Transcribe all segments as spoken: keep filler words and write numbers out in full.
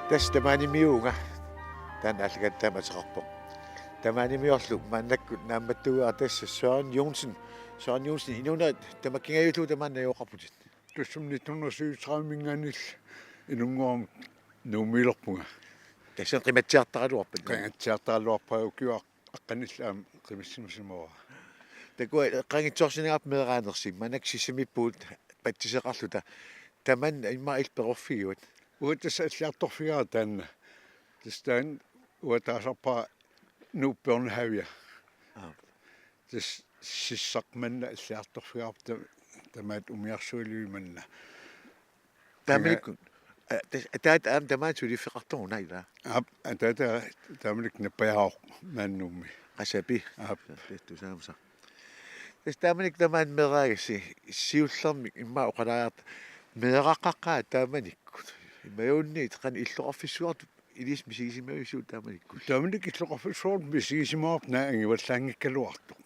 Tassa tamaanimiuunga. Taanna aallakaatitaamik ateqarpoq. Tamaanimiorlu maannakkut naammattuugaara tassa Søren Johnsen. Søren Johnsen, inuunerit tamakkingajullugu tamaani najugaqarputit? Tassami nitten hundrede syvogtredive-minngaanniit Inunnguamut Nuummiilerpunga. Tassani qimatsiartaraluarpat? Qimatsiartaraluarpara, ukioq aqqanillit aamma qimassimasimavara. Takuuk eqqaanngitsoorsinnaagaluarpoq meeraanersi, maannakkut Sisimiippugut patsiseqarluta. Tamanna immaqa illit perorfigivat? Uanga tassa alliartorfigaara taanna. Tassa taanna uanga taasarpara Nuup Børnehavia. Aap. Tassa sissaq manna alliartorfigaarput, ta-, tamaat umiarsualiviup manna. Taamanikkut, a, tas-, ataata aamma tamaat suliffeqartoq una, ilaa? Aap, ataata taamanikkut nappajaavoq maani Nuummi. Qasapi. Aap. Tassa tusaamsa. Tassa taamanikkut tamaani meeraagassi, siullermik immaqa oqalaareerta meeraqaqaat taamanikkut. Imaluunniit qanoq illoqarfissuartut ilissi misigisimavisiuk taamanikkut? Taamanikkut illoqarfissuartut misigisimavarput naak angivallaanngikkaluartoq.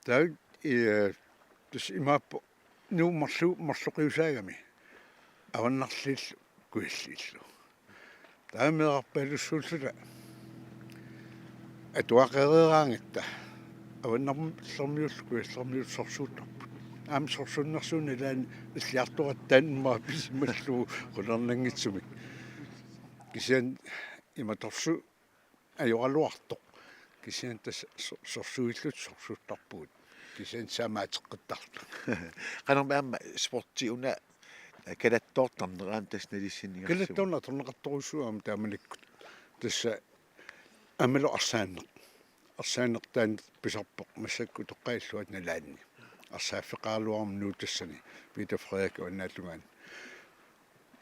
Taava, eh, tassa imaappoq Nuup marlu-, marloqiusaagami. Avannarliillu Kujalliillu. Taava meerarpaalussuulluta atuaqereeraangatta. Avannarlermiullu Kujallermiullu sorsuuttarput. Aamma sorsunnersuup nalaani alliartoratta taanna immaqa pisimallugu qularnanngitsumik. Kisianni imatorsuaq ajoraluartoq. Kisianni tassa so-, sorsuilluta sorsuuttarpugut. Kisianni saamaateqqittarluta. Qanormi aamma sporti una kalattoortarnera aamma tassa nalissinniarsivoq? Kalattoorneq atorneqartorujussuuvoq aamma taamanikkut. Tassa aammalu arsaanneq. Arsaanneq taanna pisarpoq massakkut utoqqaat illuata nalaanni. Arsaaffeqaraluarmat Nuup tassani Peter Frederik Avannaata Tungaani.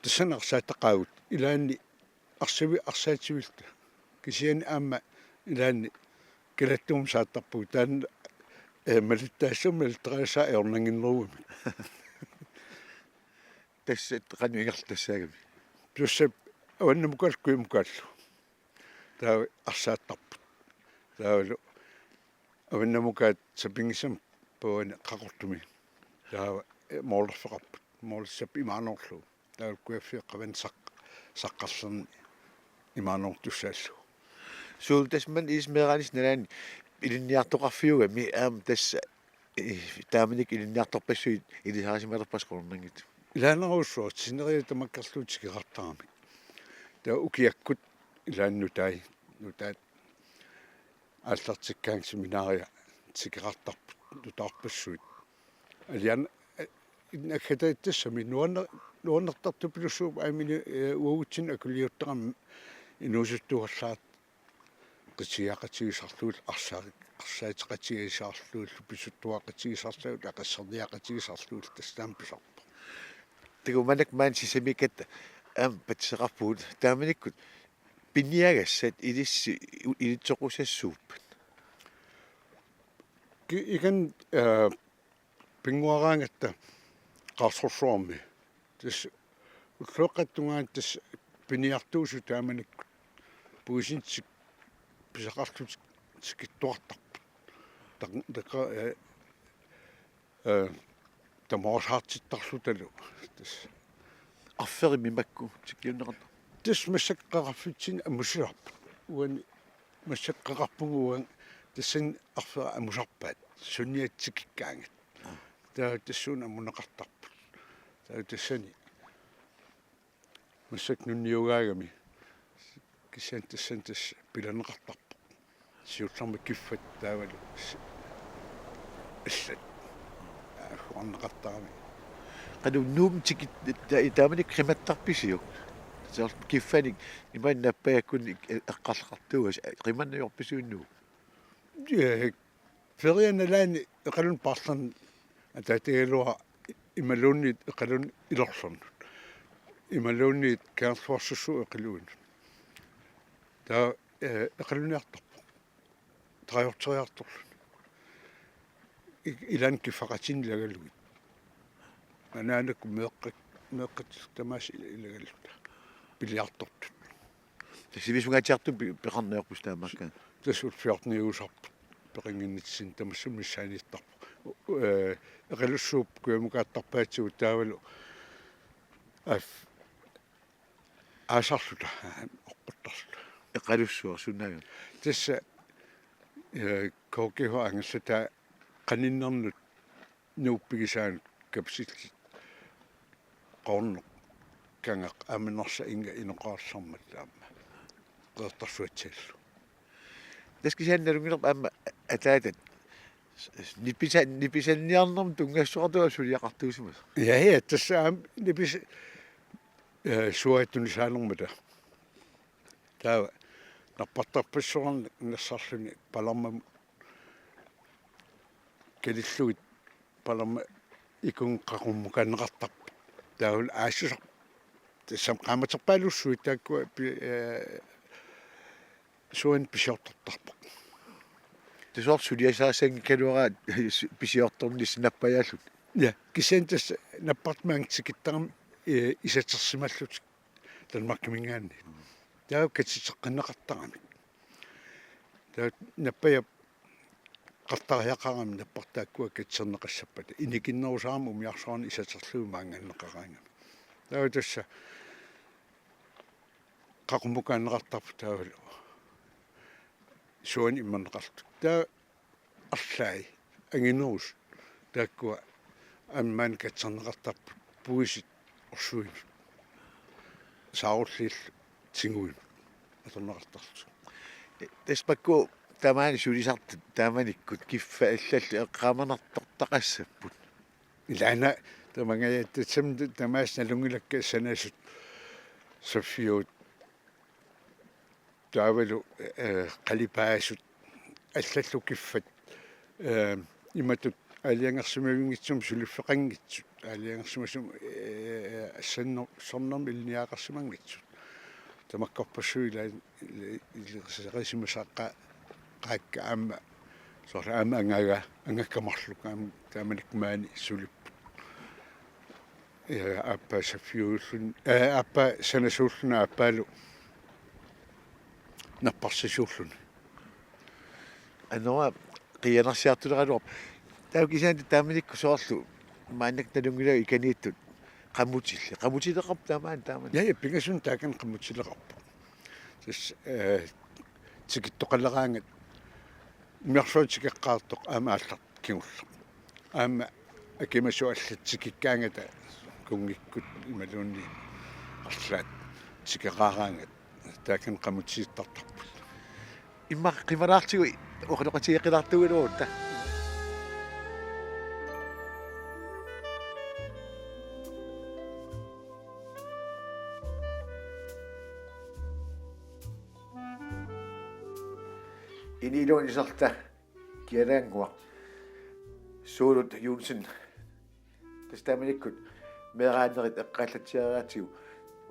Tassani arsaattaqaagut. Ilaanni arsavi-, arsaativilluta. Kisianni aamma ilaanni kalattuumik saattarpugut taanna, eh, malittaassammat malittariassaaq ajornannginnerugamik. Tassa qanoq ingerlatassaagami? Tassa avannamukaallu kujamukaallu. Taava arsaattarput. Taavalu avannamukaat sapinngisamik pavani Qaqortumi. Taava, eh, målerfeqarput. Målissap imaanngorlugu. Taava kujaffiit qavanni saq-, saqqarlerni imaanngortussaallugu. Suut tassa maani ilissi meeraanissap nalaani ilinniartoqarfiugami aamma tassa, eh, taamanikkut ilinniartorpassuit ilisarisimalerpassuit qularnanngitsumik? Ilaanerujussuaq sineriak tamakkerlugu tikeqartaramik. Taava ukiakkut ilaanni nutaat, nutaat aallartikkaangat seminaria tikeqartarput nutaarpassuit. Alian-, eh, naggataat tassami nuanner-, nuannertartupilussuupput aamma, eh, uagutsinnut akuliuttarami inuusuttuugallaat qitigiaqatigisarlugu arsaa-, arsaateqatigisarlugulu pisuttuaqatigisarlugulu aqisserniaqatigisarlugulu tassa taama pisarpoq. Takuuk maannakkut maani Sisimiikkatta aamma patsiseqarpugut taamanikkut piniagassat ilissi u-, ilitsoqqusassappat? Ki-, ikan, eh, pinnguaraangatta Qaarsorsuarmi. Tassa ulloqeqqata tungaanut tassa piniartuusut taamanikkut puisintik pisaqarlutik tikittuartarput. Taq-, taqa-, eh, eh, tamoorsaartittarlutalu. Tassa. Arferimmi makku tikiunneqartarput? Tassa massakkut qeqarfitsinni amusaarput. Uani massakkut qeqarpugut uanga tassani arferit amusarpaat. Sunniata tikikkaangat. Aa. Taava tassuuna amuneqartarput. Taava tassani massakkut nunniugaagami. Kisianni tassani tassa pilanneqartarpoq. Siullermik kiffat taavalu s-, allat. Agguarneqartarami. Qanoq Nuummi tikit-, ta-, taamanikkut qimattarpisiuk? Soorlu kiffanik imaanngilaq nappajakkunnik e-, eqqarleqartuugassi, qimanneq ajorpisiuk Nuup? Ja, feriap nalaani Iqalunneq paarlernut ataatigalugu imaluunniit Iqalunneq ilorlernut. Imaluunniit Kangerluarsussuup Iqaluinut. Taava, eh, Iqalunniartarpoq. Taartorteriartorluni. I-, ilaanni kiffaqatinnut ilagalugit. Anaanakkut meeqqat, meeqqat tamaasa il-, ilagalluta. Piliartortut. Tassa sivisuumik aatsiartumik pi-, peqarneq ajorpusi taamaakkaangat. Tassa fjorteniusarput. Peqannginnitsinni tamassi missaaniittarpoq. U-, eh, Iqalussuup kujamukaattarpaatigut taavalu. Af-, aasarluta, oqquttarluta. Eqalussuaq sunaajun. Tassa, eh, K G H angerlataa qaninnernut nuuppigisaanut kapsillit Qorneq, Kangaq aamma Narsaq inga inoqarallarmat aamma Qeqertarsuatsiaallu. Tassa kisianni nalunngilarput aamma ataatat nipisa-, nipisanniarnermut tunngassuartunga suliaqartuusimasoq. Ja, ja, tassa aamma nipis-, eh, suaatut tunisaanermata. Taava nappartarpassuarnik nassarluni palermamut kalillugit palermat ikunngilaq qaqummukaanneqartarpoq. Taavalu aassusa. Tassami qaammaterpaalussuit taakkua pi-, eh, suanik pisiortortarpoq. Tassa suliassaasanngikkaluaraat pisiortornissi nappajaallutik. Ja, kisianni tassa nappartarmata tikittarami, eh, isatersimallutik Danmarkiminngaanniit. Taava katiteqqinneqartaramik. Taava nappajap qartariaqarami nappartaakkua katiterneqassappata. Inikinnerusarami umiarsuarni isaterlugu maannganneqaraangami. Taava tassa qaqummukaanneqartarpoq taavalu suani immerneqarlutik. Taava arlaat anginerusut taakkua aamma katiterneqartarput puisit orsuinut. Saarulliillu tiguinut atorneqartarlutik. Tassa pakku tamaani sulisartut taamanikkut kiffat allallu eqqaamanartortaqassapput. Ilaana tamangajattassam tamaasa nalunngilakka sanasut saffiuut taavalu, eh, qalipaasut allallu kiffat, eh, imatut aalajangersimavinngitsumik suliffeqanngitsut, aalajangersimasumik, eh, assanner-, sornermik ilinniagaqarsimanngitsut. Tamakkorpassuit ila-, ila-, ilisarisimasaqqa-, qaakka aamma, soorlu aamma angaga-, angakka marluk aamma taamanikkut maani sulipput. Ja, aappaa saffiuulluni, eh, aappaa sanasuulluni aappaalu napparsisuulluni. Anora qiianarsiartuleraluarpoq. Taava kisianni taamanikkut soorlu maannakkut nalunngilagut ikaniittut qamutillit. Qamutileqarput taamaani taamani. Ja, ja, pingasunut taakani qamutileqarpoq. Tassa, eh, tikittoqaleraangat umiarsuartut tikeqqaartoq aamma aallartoq kingulleq. Aamma akimasut allat tikikkaangata kunngikkut imaluunniit arlaat tikeqaraangat taakani qamutiittartarput. Immaqa qimalaartigu oqaloqatigeqqilaartuugaluarutta. Ini iluani iserta Kialaannguaq Suulut Joensen. Tassa taamanikkut meeraanerit eqqaallatsiaraatigut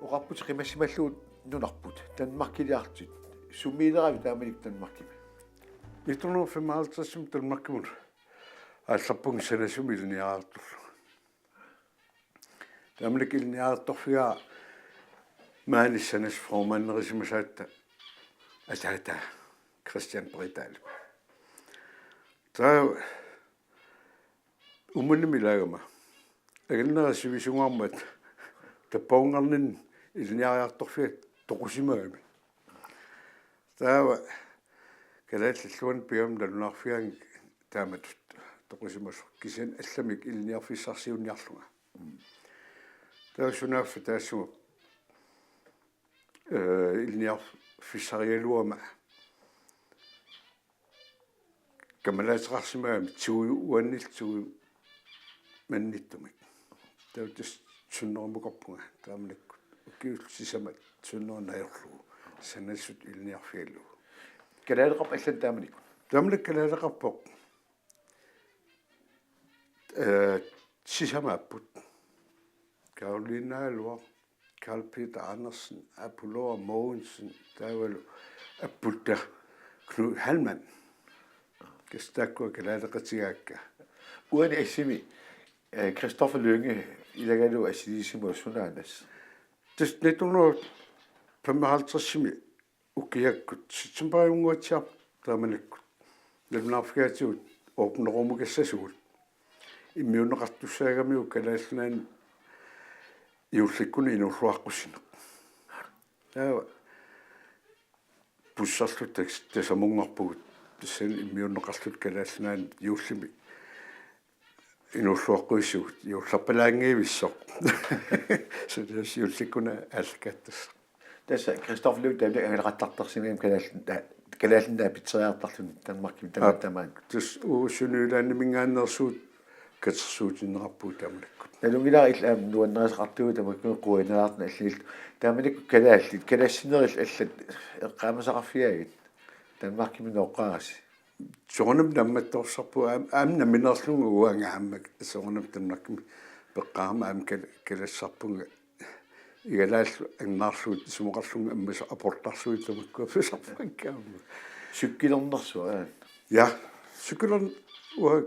oqarputit qimassimallugu nunarput Danmarkiliarlutit. Summiileravit taamanikkut Danmarkimi? Nitten hundrede og femoghalvtreds Danmarkimut aallarpunga sanasumik ilinniariartorlunga. Taamanikkut ilinniariartorfigaara maani sanasut formanderisimasaatta ataataa Christian Bredalip. Taava Uummannami ilaagama. Angalnera sivisungaarmat tappavungarninni ilinniariartorfiga toqusimagami. Taava kalaallit illuanni pigami nalunaarfigaanni taamatut toqusimasoq kisianni allamik ilinniarfissarsiunniarlunga. Taava sunaaffa taassuma, eh, ilinniarfissarigaluama kamalaateqarsimagami tigujuaannillu tigumannittumik. Taava tassa sunnerumoqarpunga taamanikkut. Ukiullu sisamat sunnerunajorlugu sanasut ilinniarfigalugu. Kalaaleqarpit allat taamanikkut? Taamanikkut kalaaleqarpoq, eh, sisamaapput. Karoliinaaluaq, Karl Peter Andersen, Apollo Mogensen, taavalu Apputta Knud Heilmann. Kisianni taakkua kalaaleqatigaakka. Uani assimi, eh, Christopher Lynge ilagalugu assiliisimavoq, sunaana tassa? Tassa nitten hundrede og femoghalvtreds ukiakkut septembarip unnguatsiarpoq taamanikkut. Nalunaarfigaatigut oornerumukassasugut. Immiunneqartussaagamiuk Kalaallit Nunaanni juullikkunni inuulluaqqusineq. Taava busserluta tas-, tasamunngarpugut, tassani immiunneqarluta Kalaallit Nunaanni juullimi inuulluaqquissugut, juullerpalaanngivissoq. Suli tassa juullikkut aallakaatitassaq. Tassa Christophe Lund taanna angalaqattaartarsinnaagami Kalaallit, Kalaallit Nunaat pitseriartarluni Danmarkimi. Aa, tamaat tamaat. Tassa uagut Sønderjyllandiminngaanneersugut katersuutinneqarpugut taamanikkut. Nalunngilara illit aamma nuannarisaqartuuvoq tamakku qujanalaartut alliillu. Taamanikkut kalaallit, kalassinerit allat eqqaamasaqarfigaagit? Danmarkimi nooqqaarasi. Soorunami nammattorsarpunga aam-, aamma nammineerlunga uanga aamma soorunami Danmarkimi peqqaarama aamma kal-, kalassarpunga. Igalaallu annaarlugu isumaqarlunga ammasoq aportarlugit tamakkua pisarpakka aamma. Cykelernersua, aa. Ja, cykelern-, uanga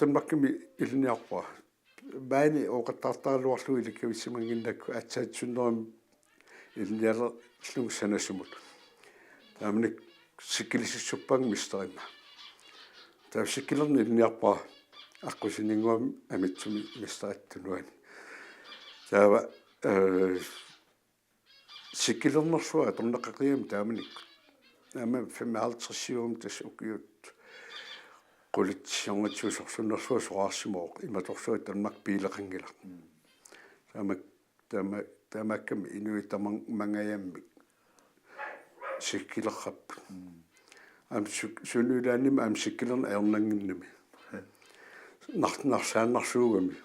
Danmarkimi ilinniarpara. Maani ooqattaartaraluarlugu ilikkavissimannginnakku aatsaat Sønderjyllandimi ilinnialerlunga sanasumut. Taamanikkut cykelisissuppunga mesterimma. Taava cykelerneq ilinniarpara aqqusinermut amitsumik mesterittunuani. Taava, øh, cykelernersua atorneqaqigamik taamanikkut. Aamma femoghalvtredsiuvoq tassa ukiut. Qulit siornatigut sorsunnersua soraarsimavoq, imatorsuaq Danmarkip biileqanngilaq. Taama, taama, taamaakkami inuit tamangajammik cykelerrapput. Aamma cyk-, Sønderjyllandimi aamma cykelerneq ajornannginnami. Nar-, narsaannarsuugami.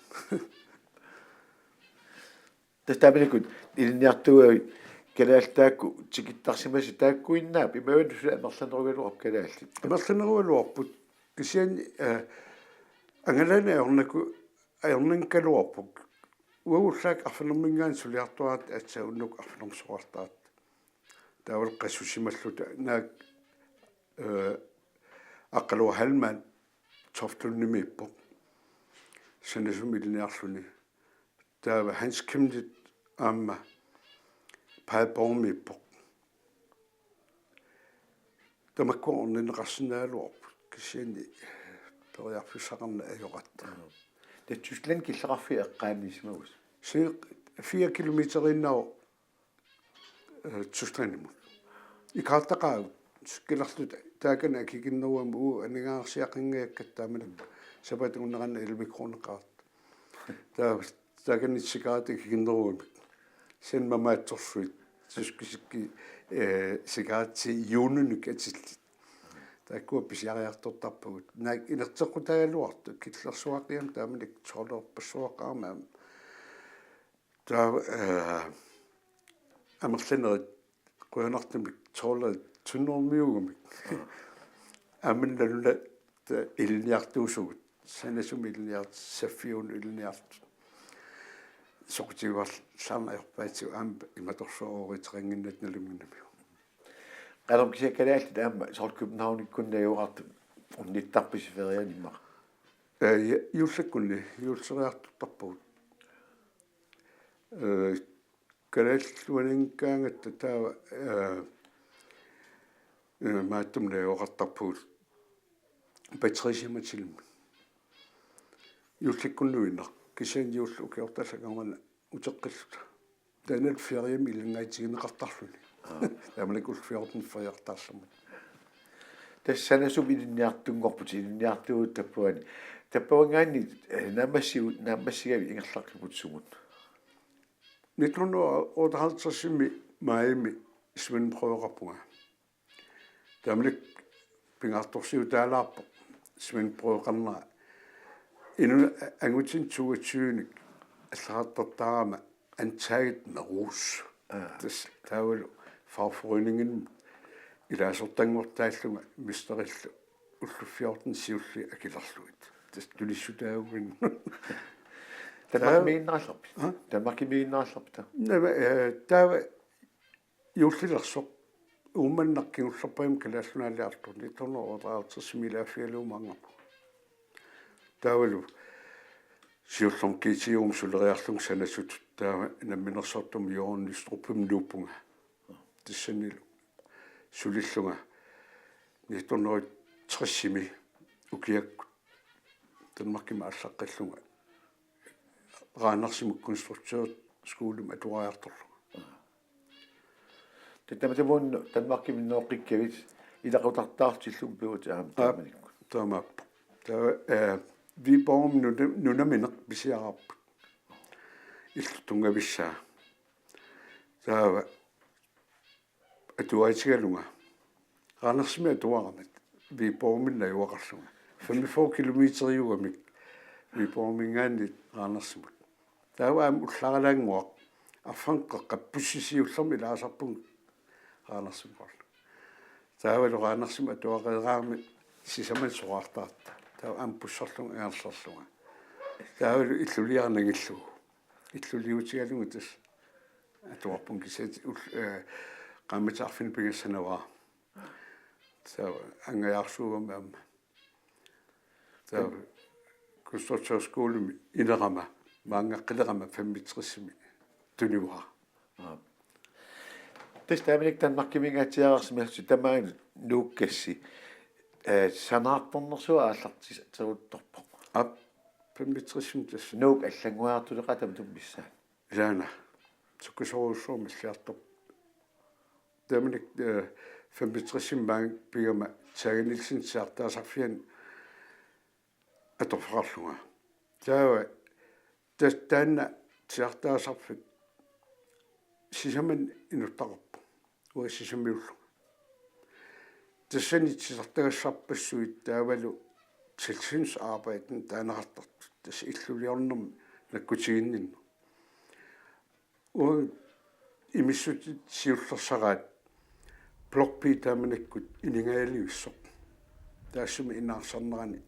Tassa taamanikkut ilinniartuugavit kalaallit taakku tikittarsimasut taakkuinnaat imaluunniit suli amerlanerugaluarput kalaallit? Amerlanerugaluarput. Kisianni, øh, angalaaneq ajornaku-, ajornannginnaluarput. Uagut ullaakkut arfineq-marlunngaanniit suliartuaarput aatsaat unnuk arfineq-marlunngortaratta. Taavalu qasusimalluta naak, øh, Aqqaluaq Heilmann Toftlundimiippoq. Sanasumik ilinniarluni. Taava Hans Chemnitz aamma Paderbornimiippoq. Tamakku orninneqarsinnaagaluarput kisianni periarfissaqarneq ajoratta. Tassa Tyskland killeqarfiit eqqaanissimavugut. Sii fire kilometeriinnaq, øh, Tysklandimut. Ikaartaqaagut, cykelerluta taakani akikinnerugamik uagut aningaasarsiaqanngikkakka taamanikkut. Sapaatip-akunneranut elleve kroneqaratta. Taava taakani cigaret akikinnerugamik. Sen mamaatsorsuit, tyske cig-, øh, cigaret til jununik atillit. Taakkua pisiariartortarpagut. Naak inerteqqutaagaluartut, killersuaqigami taamanikkut tolverpassuaqarami aamma. Taava, øh, amerlanerit qujanartumik tolverit tunngaviugamik. Aamma naluna ta-, ilinniartuusugut. Sanasumik ilinniartut, saffiunut ilinniartut. Soqutigivallaarneq ajorpaatigut aamma imatorsuaq ooriteqannginnatut nalunnginnamiuk. Qanoq kisianni kalaallit aamma soorlu Københavnikkunni najugaqartut unnittarpisi feriani immaqa? Øh, ja, juullakkunni, juulliseriartortarpagut. Øh, Kalaallit Nunaanninngaangatta taava, øh, øh, maattumik najugaqartarpugut Patricia Mathildemik. Juullikkunnuinnaq, kisianni juulli ukiortallakkut akornanni uteqqilluta. Taanna feriami ilanngaatigineqartarluni. Aa. Taamanikkut fjorten feriartaarluni. Tassa sanasumik ilinniartunngorputit, ilinniartuuvutit tappavani. Tappavanngaanniit, øh, naammassigu-, naammassigavit ingerlaqqipputit sumut? Nitten hundrede og otteoghalvtredsimi majimi svendeprøveqarpunga. Taamanikkut pingaartorsiutaalaarpoq svendeprøveqarnera. Inunnut angutini toogtyvenik allagartartaarama antaget med rus. Aa. Tassa taavalu fagforeningenut ilaasortanngortaallunga mesterillu ullut fjorten siulliit akilerlugit. Tassa tulissutaagunik. Danmarkimiiginnarallarpit? Ha? Danmarkimiiginnarallarpit taava? Nama, øh, taava juullilersoq Uummannaq kingullerpaamik Kalaallit Nunaanniit nitten hundrede og otteoghalvtredsimi ilaaffigalugu maanngarpunga. Taavalu siullermik G T O-mut suleriarlunga sanasutut taava namminersortumik Johan Nystrupimut nuuppunga. Tassanilu sulillunga nitten hundrede og tresimi ukiakkut Danmarkimut aallaqqillunga Randersimut konstruktørskolemut atuariartorlunga. Tamatumunnga Danmarkimi nooqqikkavit ilaqutartaartillunga pivutit aamma. Aap, taamanikkut. Taamaappoq. Taava, eh, Viborgimi nuna-, nunamineq pisiaraarput. Illup tunngavissaa. Taava atuaritigalunga. Randersimi atuarama. Viborgimi najugaqarlunga. Femogfyrre kilometeriugamik. Viborgiminngaanniit Randersimut. Taava aamma ullaaralaannguaq. Arfangeqqap bussi siullermi ilaasarpunga Randersimukarlunga. Taavalu Randersimi atuareeraangama sisamat soraartarput. Taava aamma busserlunga ingerlerlunga. Taavalu illuliara nangillugu. Illuliutigalugu tassa atuarpunga kisianni ul-, eh, qaammatit arfineq-pingasut sanavara. Taava angajaarsuugami aamma. Taava konstruktørskolemi inerama, maanngaqqilerama femogtresimi tunivara. Aap. Tassa taamanikkut Danmarkimiinngatsiarsimassutsit tamaani Nuukkassi, eh, sanaartornersuaq aallartiteruttorpoq. Aap, femogtresimi tassa. Nuuk allanngoriartuleqaaq tamatuma missaani. Ilaana. Sukkasoorujussuarmik alliartorpoq. Taamanikkut, eh, femogtresimi maanga pigama Tage Nielsen titartaasarfiani atorfeqarlunga. Taava tas-, taanna titartaasarfik sisamani inuttaqarpoq. Uanga sisamiullunga. Tassani titartagassarpassuit taavalu tilsynsarbejdini taaneqartartut. Tassa illuliornermi nakkutiginninneq. Uagut imissutit siullersaraat Blok B taamanikkut iningajalivissoq. Taassuma inaarsarnerani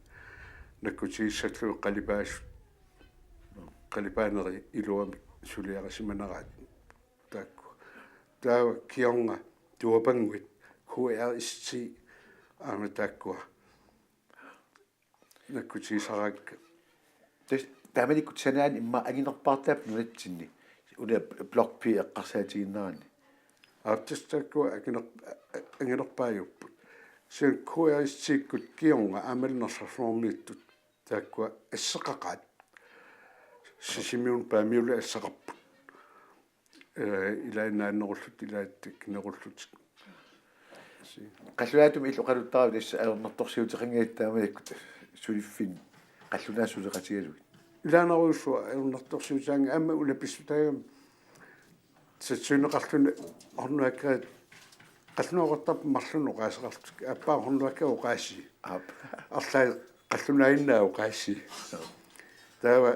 nakkutigissallugit qalipaasut. Qalipaanerit iluamik suliarisimaneraat. Taakku. Taava kingorna tuapannguit K R S T aamma taakkua. Nakkutigisaraakka. Tassa taamanikkut sanaani immaqa anginerpaartaap nunatsinni. Una Blok B eqqarsaatigiinnerani. Aap tassa taakkua anginer-, anginerpaajupput. Sen K R S T-kkut kingorna aamma Narsarsuarmiittut. Taakkua asseqaqaat. Sisimiuni Paamiuli asseqarput. Eh, ilaannaannerullutik, ilaattakkinerullutik. Si. Qallunaatut illit oqaluttaralutit tassa ajornartorsiuteqanngilasi taamanikkut suliffinni qallunaat suleqatigalugit. Ilaanarujussuaq ajornartorsiutaanngilaq aamma una pissutaagami satsynneqarluni håndværkerit qallunaat oqartarput marlunnik oqaaseqarlutik. Aappaa håndværkeri oqaasii. Aap. Arlaat qallunaaginnaat oqaasii. Aap. Taava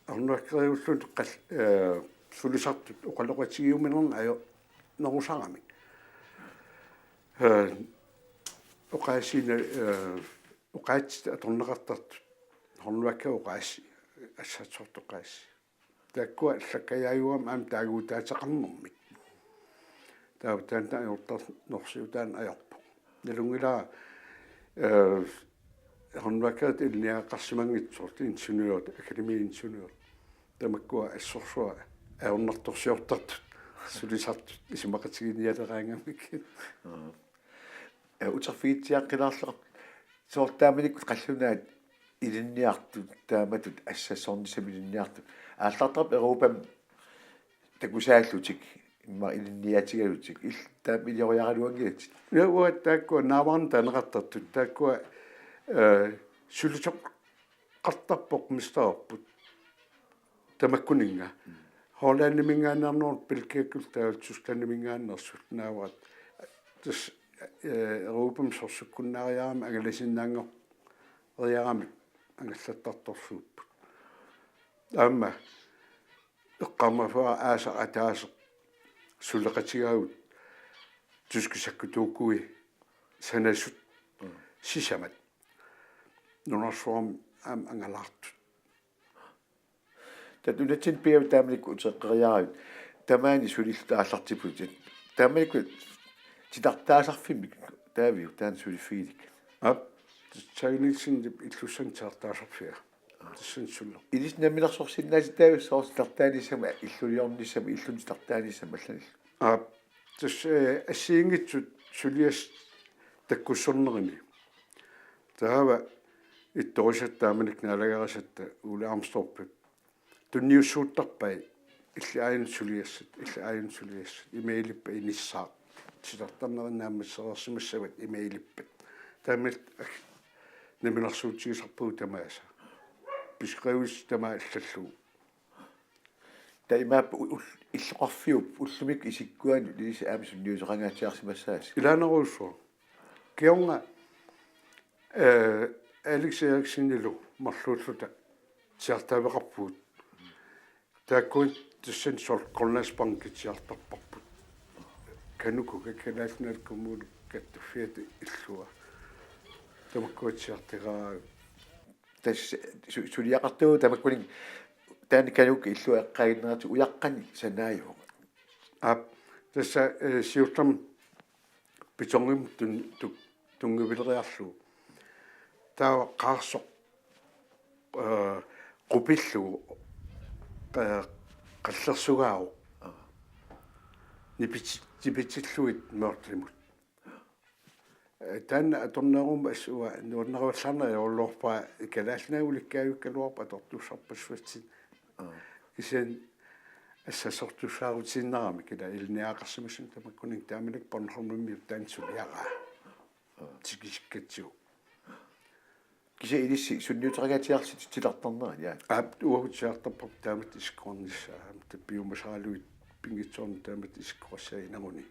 håndværkeriulluni qal-, eh, sulisartut oqaloqatigiuminernut ajoraluaramik. Eh, oqaasiinik, eh, oqaatsit atorneqartartut. Håndværkeri oqaasii, assatsortoq oqaasii. Taakkua allakkajaajuaramik aamma taaguutaateqarnermik. Taava taanna ajortarnersiutaanngilaq ajorpoq. Nalunngilara, eh, håndværkerit ilinniagaqarsimanngitsut soorlu ingeniørit, akademiingeniørit. Tamakkua assorsuaq ajornartorsiortartut, sulisartut, isumaqatiginnialeraangamik. Aa. Eh, uterfigitsiaqqilaarlunga. Soorlu taamanikkut qallunaat ilinniartut, taamatut assassornissamik ilinniartut. Aallartarput Europami takusaallutik, immaqa ilinniaatigalutik, il-, taama ilioriaraluanngilatit. Ja, uanga taakkua naavarmi taaneqartartut, taakkua, eh, sulisoq- qartarpoq mestereerput. Tamakkuninnga. Hollandiminngaanneernerup Belgiakkullu taavalu Tysklandiminngaanneersut naavaat. Tassa, eh, Europami sorsukkunnaariarami angalasinnaanngoriarami angallattartorsuupput. Aamma eqqaamavara aasaq ataaseq suleqatigaagut tyskit sakkutuukkui sanasut. Mm. Sisamat. Nunarsuarmi aamma angalaartut. Tassa nunatsinni pigavit taamanikkut uteqqeriaravit. Tamaani sulillutit aallartipputit. Taamanikkut titartaasarfimmik taaviuk taanna suliffigilik? Aap, Tage Nielsenip illussanut titartaasarfia. Tassani suleq. Ilissi namminersorsinnaatitaavissi soorlu titartaanissamut, illuliornissamut, illunik titartaanissamut allanillu? Aap, tassa, eh, assigiinngitsut suliassat takkussornerini. Taava ittorisat taamanikkut naalagarisatta Ole Amstrup tunniussuuttarpai illit aajuna suliassat, illit aajuna suliassat, imaalippata inissaat. Titartarnerit naammassereersimassavat imaalippata. Taamaalilluta namminersuutigisarpagut tamaasa. Pisoqaruit tamaasa allallugu. Taava imaappa u-, ul-, illoqarfiup ullumikkut isikkuanut ilissi aamma sunniuteqangaatsiarsimassaasi. Ilaanerujussuaq. Kingorna, eh, Alex Eriksenilu marluulluta titartaaveqarpugut. Taakkua tassani soorlu Grønlandsbanki titartarparput. Kanukukka Kalaallit Nunaat Kommunip kattuffiata illua. Tamakkua titartagaagut. Tassa su-, suliaqartuuvoq tamakkuninnga taanna Kanukukka illua eqqaaginnaratik ujaqqanik sanaajuvoq. Aap, tassa, eh, siullermik betonimut tun-, tu-, tunngavileriarlugu. Taava qaarsoq, eh, qupillugu, eh, qallersugaavoq. Nipit-, nipitillugit mørtlimut. Eh, taanna atornerummut assut uanga nuannarivallaarneq ajorluarpara, Kalaallit Nunaat ulikkaavikkaluarput atortussarpassuatsinni. Aa. Kisianni assassortussaarutiinnarami kila ilinniagaqarsimassanik tamakkuninnga taamanikkut Bornholmimiut taanna suliaraa. Aa. Tikisikkatsigu. Kisianni ilissi sunniuteqangaatsiarlutit titartarnerit, ja. Aap, uagut titartarparput taamatut isikkoqarnissaa, aamma piumasaqalugit pinngitsoornak taamatut isikkoqassaaq inaguni.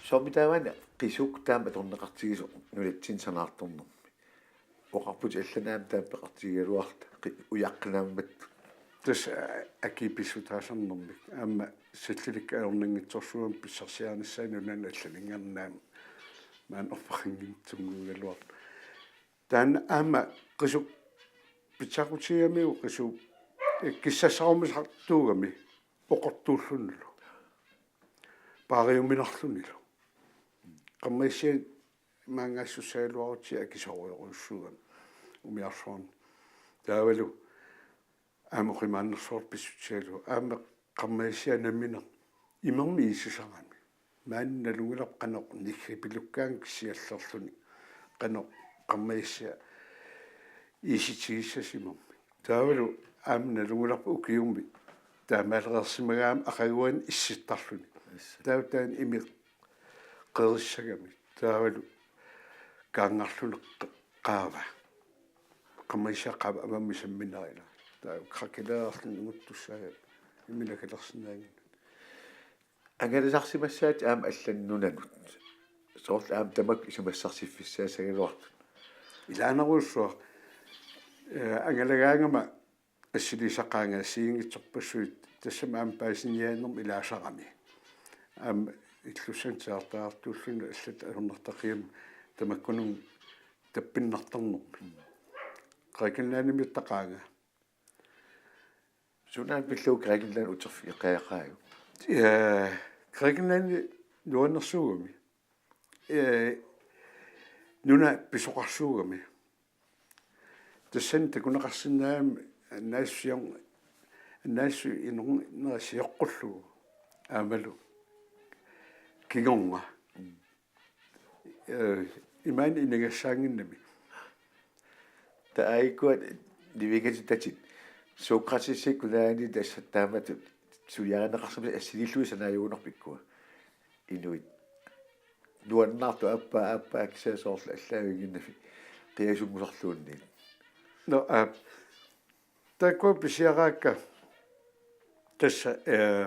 Soormi taava qisuk taama atorneqartigisoq nunatsinni sanaartornermi? Oqarputit allanik aamma taama peqartigigaluarluta qi-, ujaqqat naammattoq. Tassa, aa, akii pissutaasarnermik. Aamma sallilikka ajornanngitsorsuugamik pissarsiarinissaanut nunanut allaninngarnit aamma. Maani orpaqanngitsunnguugaluartoq. Taanna aamma qisuk pitsaqutigigamikku qisuk, eh, kissassarumisartuugami oqortuullunilu. Paariuminarlunilu. Qarmagissiat maanngaassussagaluarutsigu akisoorujorujussuugami umiarsuarni. Taavalu aamma oqimaannersuarput pissutigalugu. Aamma qarmagissiaq nammineq imermik iisisarami. Maani nalunngilarput qanoq niggipilukkaangat kissiallerluni. Qanoq qarmagissiaq iisitigissasi imermik. Taavalu aamma nalunngilarput ukiummi taamaalereersimagaangami aqaguani issittarluni. Issa. Taava taanna imeq qerissagami. Taavalu kaanngarluni q-, qaava. Qarmagissiaq qaava avammut samminerila. Taava krakelerluni nunguttussaagami. Imminut akilersinnaannginnami. Angalasarsimassaatit aamma allanut nunanut. Soorlu aamma tamakku isumassarsiffissaassagaluartut. Ilaanerujussuaq. Eh, angalagaangama assiliisaqaanga assigiinngitsorpassuit tassami aamma paasiniaanermik ilaasarami. Aamma illussanut titartariartuulluni allatut ajornartaqigamik tamakkununnga tappinnartarnermik. Grækenlandimiittaqaanga. Sunaana pillugu Grækenland uterfigeqqaaqaajuk? Ja, Grækenlandi nuannersuugami. Eh, nuna pisoqarsuugami. Tassani takuneqarsinnaagami annaassusiorn-, annaassuseq inornera sioqqullugu. Aammalu kingorna. Mm. Eh, imaani iningassaannginnami. Taava aajuku nivingatitatit Sokratesikkut naanerani tassa taamatut suliarineqarsimasut assiliillugit sanaajugunarpikkua. Inuit. Nuannaartut aappaa, aappaa kisianni soorlu allaavinnginnami. Qiasunnguusarluunniit. Nå, eh, taakkua pisiaraakka tassa, eh,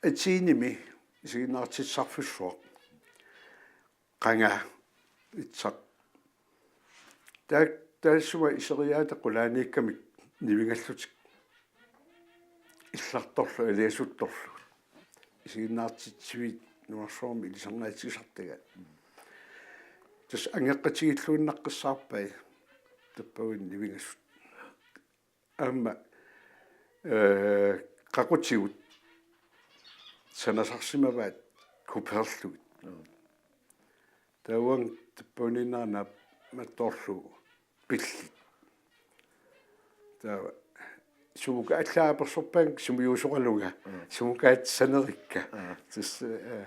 Athenimi isiginnaartitsisarfissuaq. Qanga itsaq. Taa-, taassuma iseriaata qulaaniikkamik nivingallutik illartorlu aliasuttorlu. Isiginnaartitsivit nunarsuarmi ilisarnaatigisartagaat. Tassa angeqatigiilluinnaqqissaarpai tappavani nivingasut. Aamma, eh, qaqutigut sanasarsimavaat kuperlugit. Mm. Taava uanga tappavaniinnarnera mattorlu pillit. Taava sumuka allaat apersorpaannga sumiusoqalunga. Mm. Sumukaatit sanerikka. Mm. Tassa, eh,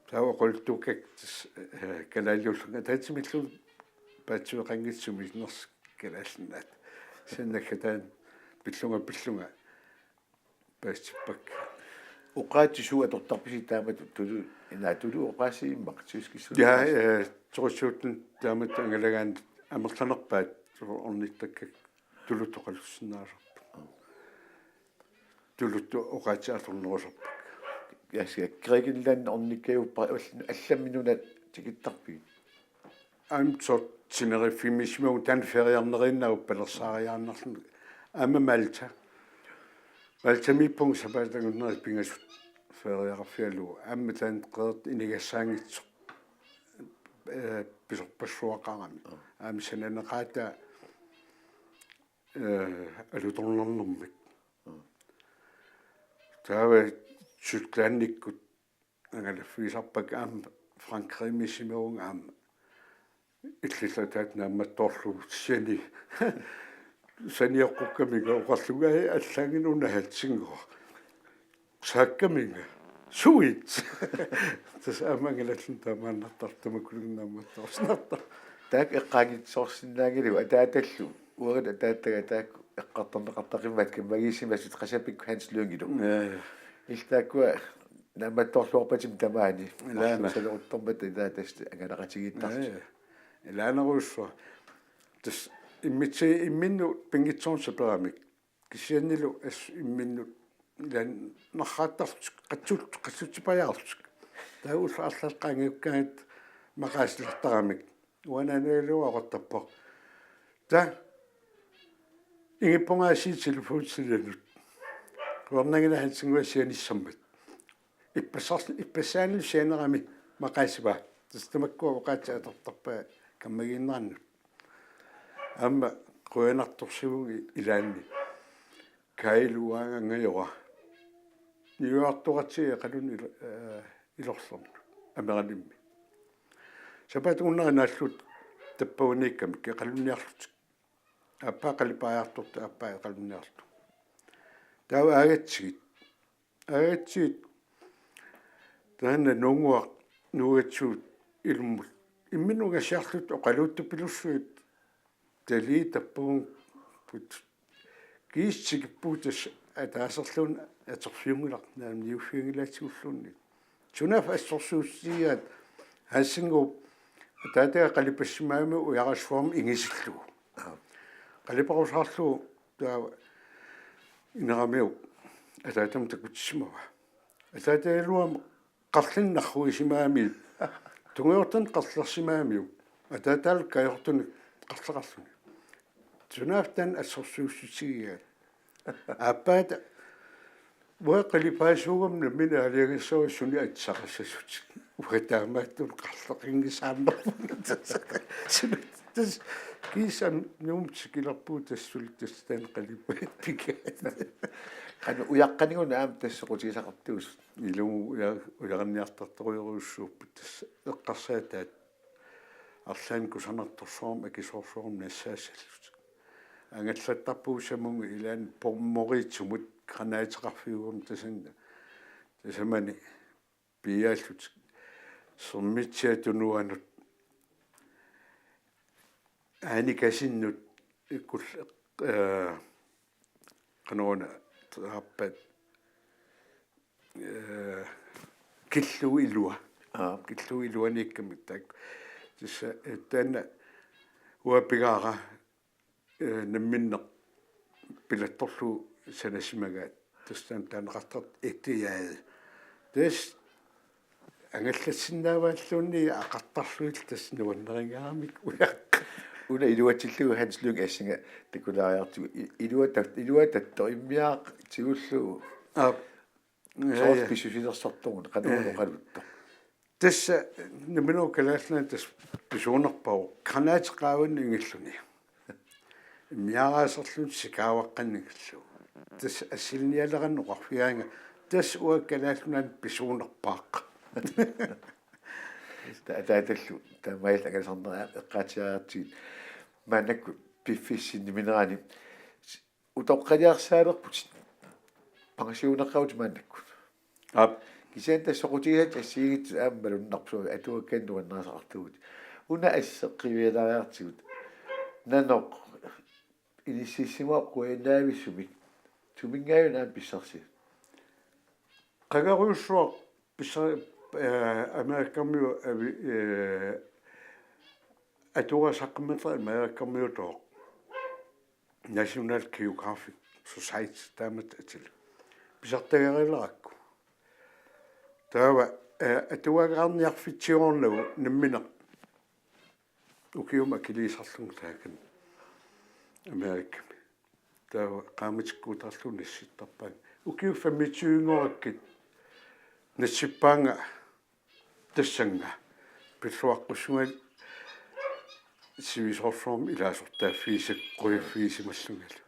taava oqaluttuukkakka tassa, eh, kalaaliullunga. Taatsimillu paatsiveqanngitsumik ners- Kalaallit Nunaat. Sannakkataan pillunga pillunga paasippakka. Oqaatsit suut atortarpisi taamatut, Tulu, ina Tulu oqaasii immaqa, tyskisut? Ja, øh, Torisuuttun taamatut angalagaanni amerlanerpaat ornittakka Tuluttut oqalussinnaasarput. Tuluttut oqaatsit atornerusarpakka. Ja, Grækenland ornikkajuppara, allammi nuna tikittarpigit? Aamma soorlu Teneriffimmisimavugut, taanna feriarneriinnaavoq uppalersaariaannarluni. Aamma Malta. Maltamiippugut sapaatip akunnerata pingasut feriaqarfigalugu. Aamma taanna qeqertat inigassaanngitsoq, øh, pisorpassuaqarami. Aamma sananeqaataa, øh, alutornarnermik. Taava Tysklandikkut angalaffigisarpakka, aamma Frankrigimiisimavugut, aamma illillu ataata naammattoorlugu siani sanioqqukkamikku oqarlunga: Allaanngilaq una Helsingør. Saakkaminga. Suit. Tassa aamma angalalluni taamaannartartoq, tamakkununnga naammattoorsinnaartarpoq. Taakku eqqaanngitsoorsinnaanngilagut, ataatallu. Uagut ataataa taakku eqqartorneqartaqimmat kammagiissimasut, Qasapikkut Hans Lyngilu. Ja, ja. Illit taakkua naammattoorluarpatimmi tamaani. Ilaana. Marluusaleruttormat ilaatigut angalaqatigiittartut. Ja, ja. Ilaanerujussuaq. Tassa immitsi-, imminnut pinngitsoornut saperamik. Kisiannili assut imminnut ilaan narraattarlutik, qassu-, qassutsipajaarlutik. Taava ullut arlallit qaangiukkaangatta maqaasilertaramik. Uanga naluara oqartarpoq: Taava ingippunga aasiit telefonisilanut. Qularnanngilaq Helsingør sianissammat. Ippassar-, ippassaanilu sianerami maqaasivaa. Tassa tamakkua oqaatsit atortarpai kammagiinnerannut. Aamma qujanartorsivugut ilaanni. Kailu uanga angajora niuertoqatigiiaqqaluni il-, øh, ilorlernut Ameralimmi. Sapaatip akunnera naalluuttoq tappavaniikkamik eqalunniarlutik. Aappaa qalipaajartortut, aappaa eqalunniarlutik. Taava aagatsigit. Aagatsigit. Taanna nuunnguaq nuugatsigu ilummut. Imminnut ungasiarlutik oqaluuttupilussuit. Talii tappavugut. Kiisa tikippugut tassa ataaserluunniit atorfiunngilaq, naamniuffiunngilaatigulluunniit. Sunaaffa assorsuussutigigaat Hansenguup ataataga qalipassimagamiuk ujarassuarmik ingisillugu. Qaliparusaarlugu taava ineramiuk ataatamut takutissimavaa. Ataatagaluami qarlinnarruisimagamiuk. Tungujortumik qarlersimagamiuk. Ataataalu kajortunik qarleqarluni. Sunaaffa taanna assorsuussutigigaat. Aappaata uanga qalipaasuugama nammineq aalajangissavat sunik atisaqassasutit. Uanga taamaattumik qarleqanngisaannarpunga. Suna tassa kiisa Nuummut tikilerpugut, tassa suli tassa taanna qalipaat pigaat. Qanoq ujaqqanikkut aamma tassa soqutigisaqartuusut? Ilumut uja-, ujarinniartartorujorujussuupput, tassa eqqarsaataat arlaannik kusanartorsuarmik akisoorsuarmik nassaassallutik. Angallattarpugut samunga ilaanni pomfritimut granaateqarfiugami tasanna. Tasamani piiaallutik. Sermitsiap tunuanut. Aanikasinnut ikkul-, øh, qanoruna taappat, øh, killugu ilua. Aap. Killugu iluaniikkamik taakku. Tassa, øh, taanna uanga pigaara, øh, namminneq pilattorlugu sanasimagaat. Tassa taanna taaneqartartoq etiaade. Tassa angallassinnaavaalluunniit aqartarlugit tassa nuannarigaramik ujaqqat. Una iluatsillugu Hans Lynge assinga takulaariartigu. I-, iluatat-, iluatattoq immiaaq tigullugu. Aap. Soorlu, ja, ja, pissusilersortugut, qanoq, ja, oqaluttoq. Tassa nammineq Kalaallit Nunaanni tassa pisuunerpaavoq granaatit qaavanni ingilluni. Immiaaraaserluni sikaavaqqanngillugu. Tassa assiliinialerannut oqarfigaanga: Tassa uanga Kalaallit Nunaanni pisuunerpaaq. Ta-, ataatallu taamaalilluta angalasarnera eqqaatsiariartigit. Maannakkut piffissap sinnerminerani utoqqaliarsaalerputit. Pensioneqaruit maannakkut. Aap. Kisianni tassa soqutigisatit assigiinngitsut aamma malunnarpoq, atuakkanik nuannarisaqartuuvutit. Una asseq qivialaariartigu. Nanoq inissiissimavoq qujannaavissumik. Suminngaanniit aamma pissarsi? Qangarujussuaq pissa-, eh, Amerikamiu avi-, eh, atugassaqqimmata Amerikamiutooq National Geographic Society taamatut atilik. Pisartagarilarakku. Taava, eh, atuagaarniarfitsiornagu nammineq ukiumut akiliisarlugu taakani Amerikami. Taava qaammatikkuutaarlugu nassittarpaannga. Ukiut femogtyve-ngorakkit nassippaannga tassannga pilluaqqussuunga sivisoorsuarmik ilaasortaaffigisakka qujaffigisimallugalu.